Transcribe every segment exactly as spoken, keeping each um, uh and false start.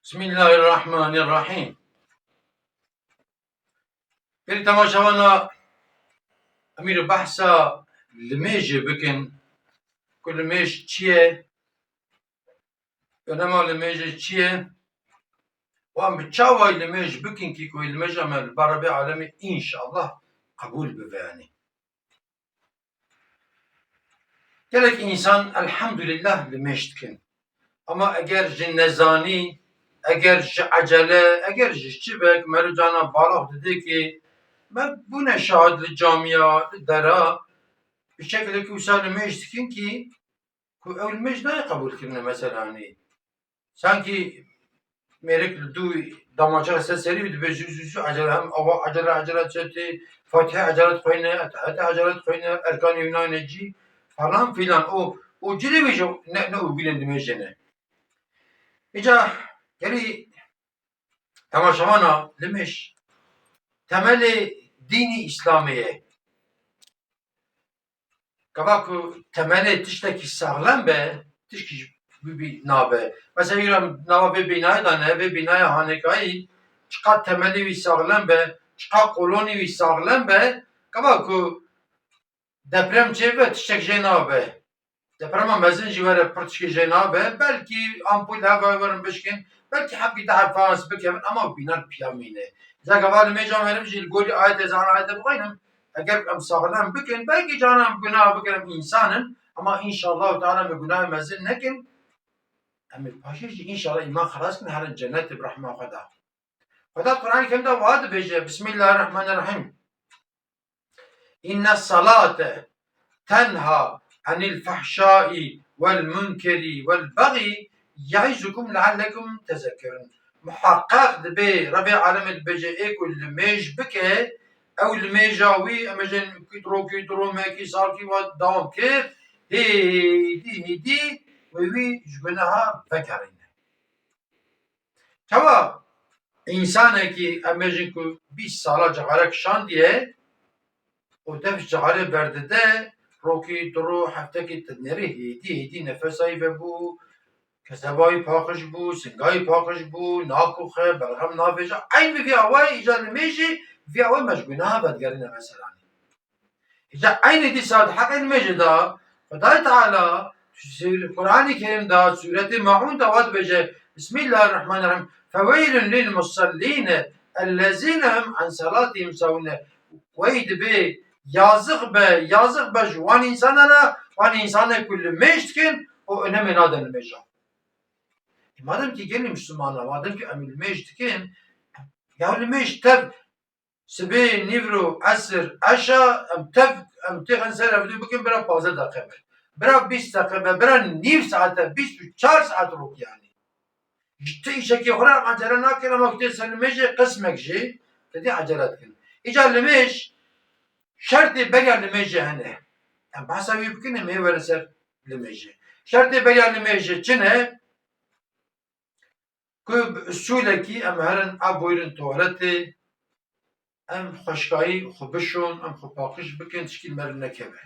Bismillahirrahmanirrahîm. Gelî temaşevana, em îro behsa limêjê bikin, ku limêj çi ye, önema limêjê çi ye, û em bi çawa limêj bikin kî ku limêja me li ber Rebê Alemê înşallah qebûl bibe yanî. Gelek însan elhamdulillah limêj dikin. Ama eger ji nezanî, eger ji ecele, eger ji şivek meriv canan balav dide ki me bûne şahid li camiya, li dera, bi şekilekî wisa limêj dikin ki ku ew limêj nayê qebûlkirine mesela, yanî sankî mêrik li dû damaça ser serî wî dibe zû zû zû ecele, hem ava ecele ecele çetê, Fatîhe ecele dixweyne, Etehiyatê ecele dixweyne, erkanê wî nayne cî falan filan. O, o cilê wî jî ne, ne û bîne limêjê ne. Îca gelî temaşevana, limêj temelê dînî Îslamê ye. Gava ku temelê tiştekî saxlem be, tişkî ji wî bî nabe. Mesela, îro nava vê bînayê dane, vê bînaya hanêkayî, çiqas temelê wî saxlem be, çiqas kolonî wî saxlem be, gava ku deprem çêbe, tiştek jê nabe. Deprema mezin jî were, pir tişkî jê nabe. Belkî ampul heva werin bişkin, belkî hebkî deh heb fans bikevin, ama bînan piya mîne. Zek heval mêja meriv jî li gorî ayetê, zan ayetê bixwînim, eger em saxlem bikin, belkî canan gunah bikin, em însan in, ama înşallahu teala me gunahê mezin nekin. Em ê paşê jî înşallah îman xelas kin, herin cennetê bi rehma xwe de. Xweda Qur'an-ı Kerim de wiha dibêje, Bismillahirrahmanirrahim. Inne salate tenha anil fahşai vel munkeri vel bagî yaizukum leallekum tezekkerun. Muhaqqeq dibê Rebê Alemê dibêje, ê ku limêj bike, ew limêja wî, em bêjin, kî rokî, du rokî, salkî wa dewam kir, hêdî hêdî wê wî ji guneha vegerîne. Çawa însanekî, em bêjin ku bîst sala cixarek şandiye û dev ji cixarê berdide, rokî, du ro, heftekî dinêrî, hêdî hêdî nefesa wî vebû, kezeba wî paqij bû, singa wî paqij bû, nakoxe, belxem navêje. Eyn bi vî awayî îca limêjê, vî awayî me ji gunaha vedigerîne mesela. Îca eynî dîsa di heqê limêjê de Xwedayê Teala Qur'anê Kerîm de, Sûretê Maûn de wa dibêje, Bismillahirrahmanirrahim. Feweylun lil musallîne ellezîne hum an salatihim sahûn. Wey dibe, yazix be, yazix be ji wan însanana, wan însanê ku limêj dikin û önemê nadin limêja. E, madem ki gelî Mislimana, madem ki em limêj dikin, ya limêj tev Sibê, nîvro, esir, eşa, em tev, em têxin ser hevdû bikin, bira pazdeh deqe be. Bira bîst deqe be, bira nîv saet e, bîst û çar saet rok yanî. Ji tu îşekê xwe re ecele nakin, ama ku tê ser limêjê qismek jî, te dî ecele dikin. Îca limêj, şertê beriya limêjê hene. Em behsa wî bikin, em ê werin ser limêjê. Şertê beriya limêjê çi ne? Ku bi usûlekî em herin, ev bûyrin tuwaletê, em xweşkayî xwe bişon, em xwe paqij bikin, tişkî li me re nekeve.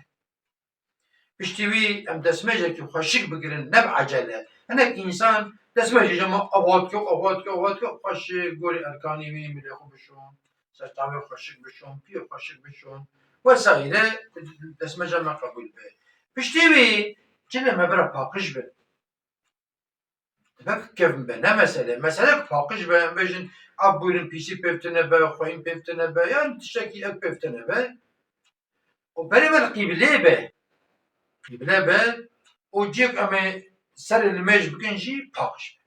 Piştî wî em destmêjekî xweşik bigirin, ne bi ecele. Hinek însan destmêjê ji me ava dike, ava dike, ava dike, xweşik, gorî erkanî wî, milê xwe bişon, serçavê xweşik bişon, piyê xweşik bişon, wesaîre, destmêja me qebûl be. Piştî wî cilê me bira paqij bin. Dibe kevin be, ne mesele. Mesele ku paqij be, em bêjin, ev bûyrin pîsî pêv tune be, xweyîn pêv tune be, yan tiştekî ev pêv tune be. Û berê me li qîblê be. Qîble be, û cihê ku em ê serê limêj bikin jî paqij be.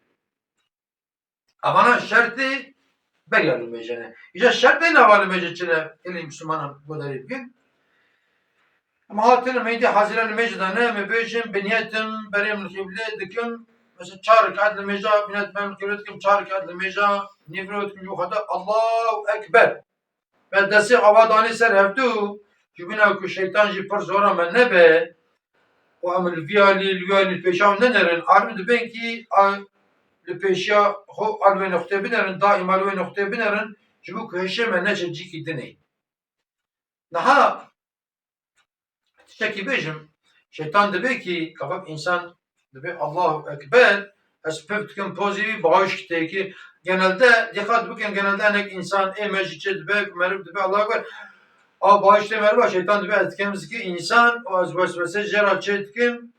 Evana şertê beriya limêje ne. Îca şertê nava limêje çi ne? Gelî Mislimanan guhdarî bikin. Em hatin, em êdî hazîra limêjê de ne, em ê bêjin, bi niyetim, berê min qîblê dikim, mesela çar rekat limêja, bi niyetim berê min qîblê dikim, çar rekat limêja, nîvro dikim, ji xwe de, Allahu Ekber. Me destê ava danî ser hevdû, ji bîna ku şeytan jî pir zora me nebe, û em li vî alî, li wî alî, li pêşa wan nenerin, arî dibên kî a, li pêşiya xwe a li wê noqtê binerin, daîma li wê noqtê binerin, ji bo ku hêşê me neçe cîkî dinê. Niha tiştekî bêjim, şeytan dibê kî, kevek însan dibê Allahu Ekber, Ez piv dikim pozî wî, bağış têkî. Genelde dîqat bikin, genelde hinek însan ê me jî çi dibe, meriv dibe, Allahu Ekber. A bağış tê meriva, şeytan dibe, ez dikim zikî însan, û ez weswese jê re çê dikim.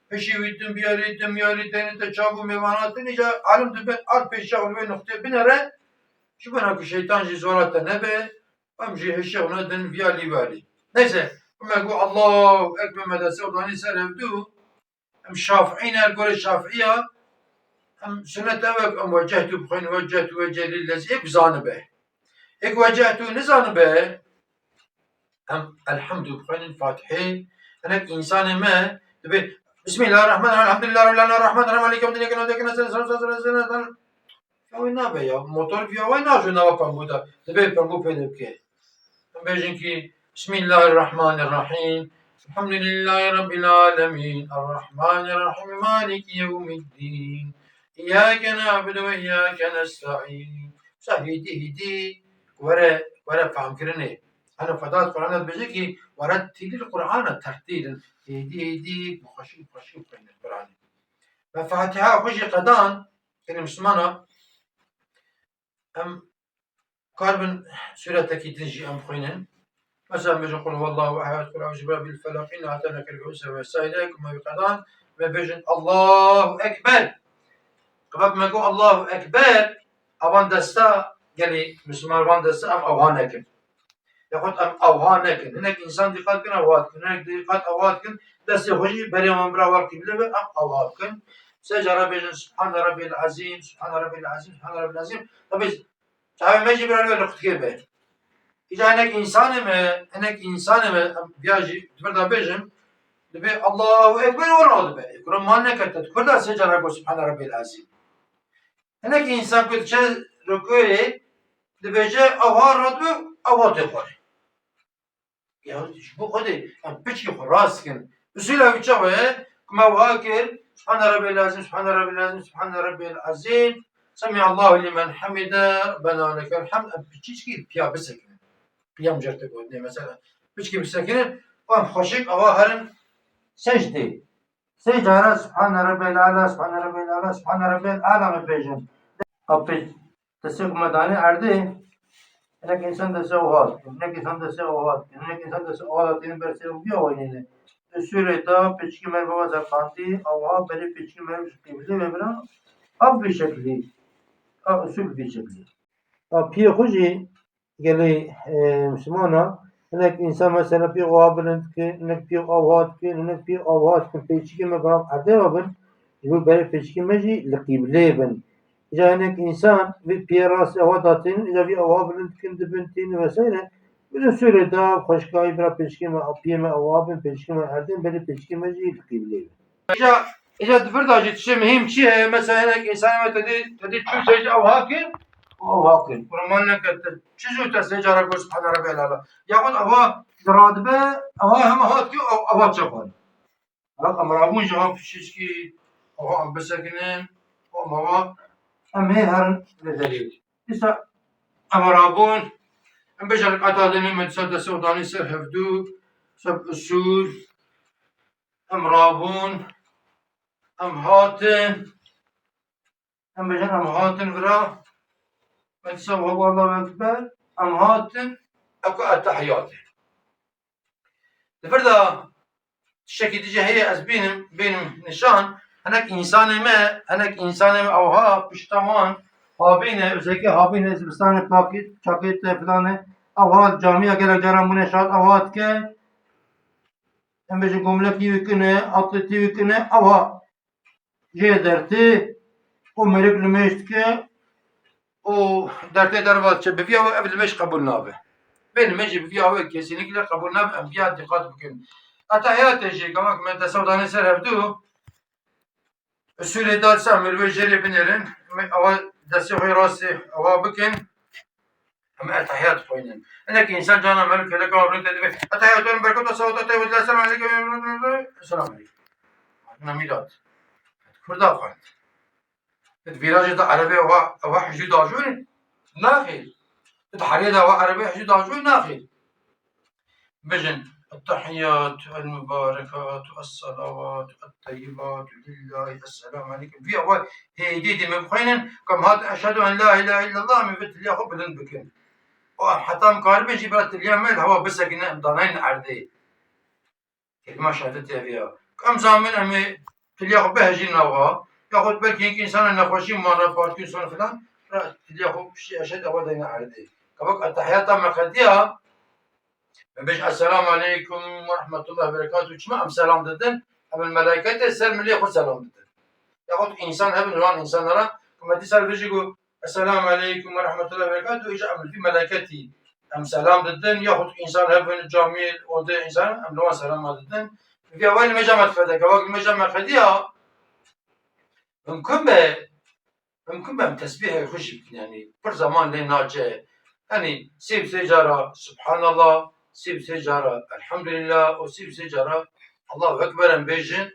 Pişî wî din biyarî, din biyarî, tenê te çav û mêvana din, îca alim dibe, ar pêşa û wê nuqtê binere, ji bona ku şeytan jî zora te nebe, em jî hişê xwe nedin viya lî valî. Neyse, me got, Allahu Ekber, me destê xwe danî ser hevdû, em Şafiî ne, gorê Şafiiya, em sunnet ew e ku em wecehtu bixwînin, wecehtu wecehî lillezî, ê ku zanibe. Ê ku wecehtu nizanibe, em Elhamdû bixwînin, Fatihê. Hinek însanê me dibe, Bismillahirrahmanirrahim, Elhamdülillah Rabbil Alemin, Errahmanirrahim, Maliki Yevmîddin, Îyyâke na'budu ve Îyyâke nesta'în, Sıratal Lezîne En'amte Aleyhim. Ew ê nabe ya, motor viya wê najo nava pembû de, dibe pembû pê de bike. Em bêjin ki, Bismillahirrahmanirrahim, Elhamdülillahi Rabbil Alemin, Errahmanirrahim, Maliki Yevmîddin, Îyyâke na'budu ve Îyyâke nesta'în. Sa hêdî hêdî were, were fehmkirinê. Hene Feda di Qur'anê de dibêje ki, "Werettîlil Qur'ane tertîlin." Hêdî hêdî bi xweşî, bi xweşî bixwînin Qur'anê. Me Fatiha xwe jî qedan, gelê Mislimana, em karibin sûretekî din jî em bixwînin. Mesela em bêjin, "Qul huwallahu ehed, qul euzu birabbil felaq, inna a'taynakel kewser" vesaire, ku me wî qedan, me bêjin, "Allahu Ekber." Qebek me got, "Allahu Ekber", avan desta, gelî Misliman van desta em awha nekin. Yaxud em awha nekin. Hinek însan dîqat kin, awha dikin. Hinek dîqat awha dikin. Destê xwe jî berê wan bira wan qîble be, em awha bikin. Sê cara bêjin, "Subhane Rabbiyel Azîm, Subhane Rabbiyel Azîm, Subhane Rabbiyel Azîm." Tabi çavê me jî bira li wê liqtikê be. Îca hinek însanê me, hinek însanê me, em viya jî di vir de bêjin, dibê Allahu Ekber û radibe. Ê, Kur'an mal neket, te di kur de sê cara got, "Subhane Rabbiyel Azîm." Hinek însan ku diçe rukûyê, dibêje, "Ew ha radibe, ew ha tê xwarê." Ya, ji bo Xwedê, em piçkî xwe rast kin. Usûla wî çawa ye? Ku me wiha kir, Subhane Rabbiyel Azîm, Subhane Rabbiyel Azîm, Subhane Rabbiyel Azîm, Semîallahu limen hamide, Rabbena lekel hamd, em piçkî piya bisekinin. Qiyam certe gotinê mesela. Piçkî bisekinin, em xweşik awa herin secdê. Sê cara Subhane Rabbiyel Ala, Subhane Rabbiyel Ala, Subhane Rabbiyel Ala me bêjin. Apê, destê ku me danê erdê, hinek însan destê awa dikin, hinek însan destê awa dikin, hinek însan destê awa dikin, ber sê û viya weynîne. Usulê da pêçikî me baba zerqandî, awa berê pêçikî me ji qîblê ve bira. Ev vî şeklî. Ev usul vî şeklî. A piyê xwe jî gelê, e, Mislimana, hinek însan mesela piyê awa bilind dikin, hinek piyê awa dikin, hinek piyê awa dikin, pêçikî me bira erdê ve bin, ji bo berê pêçikî me jî li qîblê bin. Îca hinek însan vî piyê rastê awa datînin, îca vî awa bilind dikin, dibin tînin vesaire. Bi usulê da xweşikayî bira pêçikî me, piyê me awa bin, pêçikî me erdê bin, berê pêçikî me jî li qîblê bin. Îca, îca di vir de jî tiştê muhîm çi ye? Mesela hinek însanê me te dî, te dî çû secde ew ha kir û ew ha kir. Kur'an neket, te çi zû te sê cara got Subhane Rabbiyel Ala. Yaxud ew ha radibe, ew ha hema hat kir, ew, ew ha çaxan. Bak, em rabûn ji van pişişkî, ew ha em bisekinin, ew ha em hê herin li derê. Dîsa em rabûn, em bêje rikata dinê me dîsa destê xwe danî ser hevdû, ser usul, em rabûn, em hatin, em bêjin em hatin vira, me dîsa we Allahu Ekber, em hatin, eku etehiyatê. Di vir de tiştekî dî jî heye ez bînim, bînim nîşan. Hinek însanê me, hinek însanê me ewha pişta wan havîne, özellikle havîne zivistanê pakî, çakêt e, filan e. Ewha camiya gelek caran bûne şad ewha dike. Em bêjin gomlekî wî kine, atletî wî kine, ewha jê dertê û mêrik limêj dike û dertê derva diçe. Bi viya we ev limêj qebûl nabe. Vê limêjê bi viya we kesinlikle qebûl nabe. Em viya dîqat bikin. Etehiyatê jî, gava ku me destê xwe danê ser hevdû, usulê da dîsa em li wê jêrê binêrin. Em ewa destê xwe rastê ewa bikin. Em etehiyat dixwînin. Hinek însan cana me li kelekan rûnde dibe, "Etehiyatun berkatu salatu teyyibe, selamu aleyke, selamu aleyke." Hûna mîlat. Kurda xwend. Di vîrajê de erebê ewa, ewa hijû dajûn? Naxêr. Di herê de ewa erebê hijû dajûn? Naxêr. Bijin. التحيات المباركات الصلوات الطيبات لله السلام عليكم. Vî ewa hêdî dî me bixwînin, kam hat eşhedû en la ilahe illallah, em ê vê tiliya xwe bilind bikin. Û heta em karibin jî bira tiliya me li hewa bisekine, em danayne erdê. Kelîma şehadetê ev ya. Em zanin em ê tiliya xwe bihejîn nava. Yaxud belkî hinek însana nexweşî mane, Parkinson filan, bira tiliya xwe piştî eşhedû ewa dayne erdê. Kevok etehiyata me qediya, Me bêj, "Esselamu aleykum ve rahmetullahi ve berekatuhu." Çima em selam didin? Em li meleketê ser milê xwe selam didin. Yaxud însan hebin, wan însanlara ku me dîsa li vê jî got, "Esselamu aleykum ve rahmetullahi ve berekatuhu." Îja em li vî meleketî em selam didin. Yaxud însan hebin camî, odê însan, em li wan selama didin. Vî awayî li mêja me dixede. Gavak li mêja me xediya, mimkun be Mimkun be em tesbîhê xwe jî bikin, yanî pir zeman lê naçe. Yanî sê û sê cara Subhanallah, sê û sê cara Elhamdülillah û sê û sê cara Allahu Ekber em bêjin.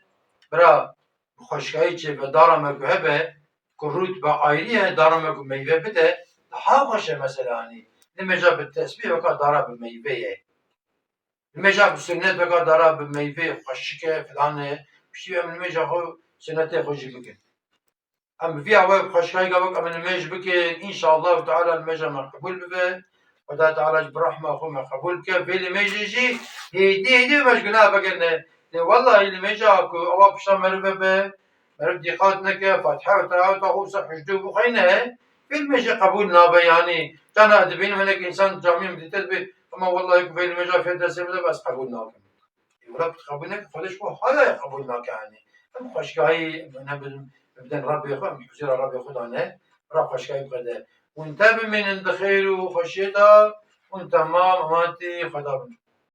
Bira bi xweşkayî çê ve dara me ku hebe, ku rût be ayrî ye, dara me ku meyve bide, daha xweş e mesela, yanî. Nimêja bi tesbîh weka dara bi meyve ye. Nimêja bi sunnet weka dara bi meyve, xweşik e, filan e. Piştî em nimêja xwe, sunnetê xwe jî bikin. Em bi vî awayê bi xweşkayî gavek em nimêj bikin. Înşallahu Teala nimêja me qebûl bibe. Xweda Teala jî bi rehma xwe me qebûl bike. Vê nimêjê jî hêdî hêdî me ji gunah vegirine. Lê wellahî nimêja ku ewa pişta merive be, meriv dîqat neke, Fatiha ve teraweta xwe ser hicdû bixweyne, vê nimêjê qebûl nabe yanî. Cana dibînim hinek însan camî min dîte dibê, ama wellahî ku vê nimêja fê destê bide, bes qebûl nakim. Wela ku qebûl neke, Xwedê ji xwe hala qebûl nake, yanî. Em xweşkahî, em ne bidin, bidin Rebbê xwe, em huzûra Rebbê xwe dane, ra xweşkahî bixwe de. Hûn te bimînin di xêr û xweşiyê de, hûn temam emanetî Xweda bin.